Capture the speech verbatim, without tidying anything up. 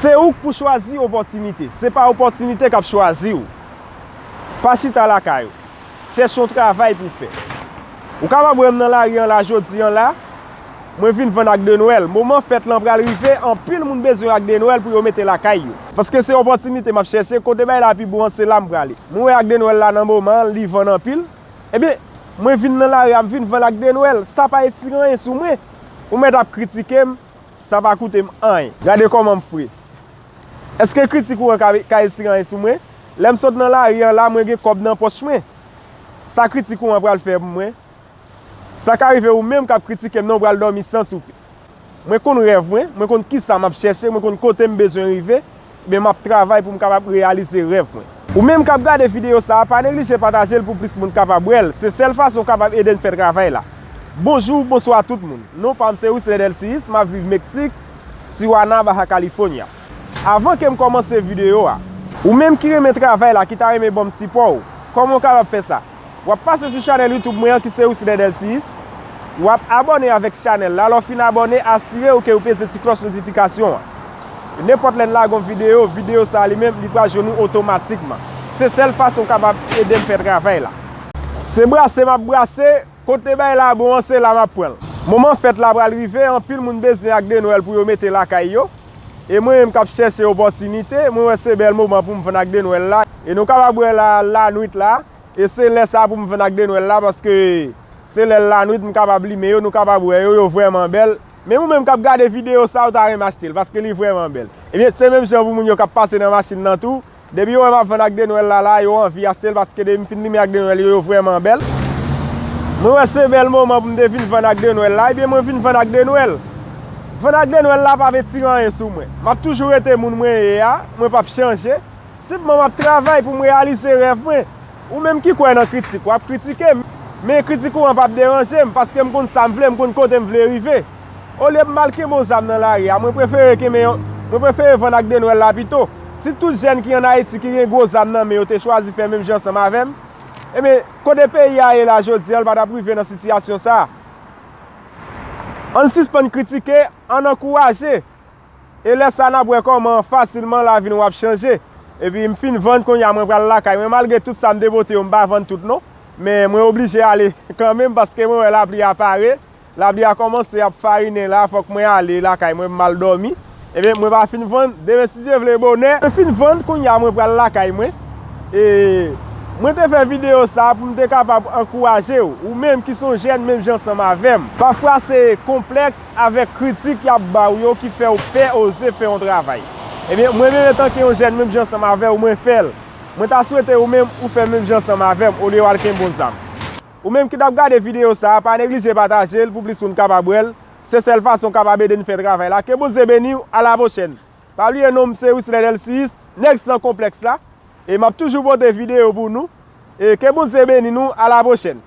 Se ou k pou chwazi opòtinite. Se pa opòtinite k ap chwazi w. Pa chita lakay ou. Chèche yon travay pou w fè. Ou kapab wè m nan lari an la jodi an la, mwen vin vann ak de Nwèl. Moman fèt lan pral rive, anpil moun bezwen ak de Nwèl pou yo mete lakay yo. Paske se opòtinite m ap chèche, kote bay la pi bon an, se la m prale. Mwen wè ak de Nwèl la nan moman an, li vann anpil. Ebyen, mwen vin nan lari a, m vin vann ak de Nwèl. Sa pa etire anyen sou mwen. Ou mèt ap kritike m, sa pa koute m anyen. Gade kòman m fre. Èske kritik ou an ka, ka etire anyen sou mwen? Lè m sot nan lari an la, mwen gen kòb nan pòch mwen. Sa kritik ou an pral fè pou mwen? Sa ka rive ou menm k ap kritike m nan, ou pral dòmi san soupe. Mwen konn rèv mwen, mwen konn kisa m ap chèche, mwen konn kote m bezwen rive, ebyen m ap travay pou m kapab reyalize rèv mwen. Ou menm k ap gade videyo sa a, pa neglije pataje l pou plis moun kapab wè l. Se sèl fason w kapab ede n fè travay la. Bonjou, bonswa tout moun. Non pa m se Wisley Delcius, m ap viv Meksik, Tijuana, Baja California. Avan ke m kòmanse videyo a, ou menm ki renmen travay la, ki ta renmen ban m sipò w, kòman w kapab fè sa? W ap pase sou chanèl YouTube mwen an ki se Wisley Delcius. W ap abòne avèk chanèl la. Lè w fin abòne, asire w ke w peze ti klòch notifikasyon an. Nenpòt lè n lage yon videyo, videyo sa a li menm, li pral jwenn ou otomatikman. Se sèl fason w kapab ede m fè travay la. Se brase m ap brase, kote bay la bon an, se la m ap pran l. Moman fèt la pral rive, anpil moun bezwen ak de Nwèl pou yo mete lakay yo. E mwen menm k ap chèche opòtinite, mwen wè se bèl moman pou m vann ak de Nwèl la. E nou kapab wè la, lannwit la, e se lè sa pou m vann ak de Nwèl la, paske se lè lannwit m kapab limen yo, nou kapab wè yo, yo vrèman bèl. Men ou menm k ap gade videyo sa, ou ta renmen achte l, paske li vrèman bèl. Ebyen, se menm jan pou moun yo k ap pase nan machin nan tou. Depi yo wè m ap vann ak de Nwèl la, la, yo anvi achte l, paske depi m fin limen ak de Nwèl yo, yo vrèman bèl. Mwen wè se bèl moman pou m te vin vann ak de Nwèl la, ebyen mwen vin vann ak de Nwèl. Vann ak de Nwèl la pa vle tire anyen sou mwen. M ap toujou rete moun mwen ye a, mwen p ap chanje. Senpman m ap travay pou m reyalize rèv mwen. Ou menm ki kwè nan kritik, w ap kritike m. Men kritik ou an p ap deranje m, paske m konn sa m vle, m konn kote m vle rive. Olye m al kenbe yon zam nan lari a, mwen prefere kenbe yon, mwen prefere vann ak de Nwèl la pito. Si tout jèn ki ann Ayiti ki gen gwo zam nan men yo te chwazi fè menm jan ansanm avè m, ebyen, kote peyi a ye la jodi an, l pa t ap rive nan sitiyasyon sa a. Ann sispann kritike, ann ankouraje. E lè sa a, n ap wè kòman fasilman lavi nou ap chanje. Epi m fin vann, kounye a mwen pral lakay mwen. Malgre tout sa m te pote yo, m pa vann tout non. Men mwen oblije ale kanmenm paske mwen wè lapli a pare. Lapli a kòmanse ap farinen la, fòk mwen ale lakay mwen, m al dòmi. Ebyen, mwen pa fin vann, demen si Dye vle bonè, mwen fin vann, kounye a mwen pral lakay mwen. E mwen te fè videyo sa a pou m te kapab ankouraje w, ou menm ki se yon jèn menm jan ansanm avè m. Pafwa se konplèks avèk kritik y ap ba w yo ki fè w pè oze fè yon travay. Ebyen, mwen menm etanke yon jèn menm jan ansanm avè w, mwen fè l. Mwen ta swete ou menm ou fè menm jan ansanm avè m olye w al kenbe yon zam. Ou menm ki t ap gade videyo sa a, pa neglije pataje l pou plis moun kapab wè l. Se sèl fason w kapab ede n fè travay la. Ke Bondye beni w, a la pwochèn. Pa bliye non m se Wisley Delcius, nèg san konplèks la. E m ap toujou pote videyo pou nou. E ke Bondye beni nou, a la pwochèn.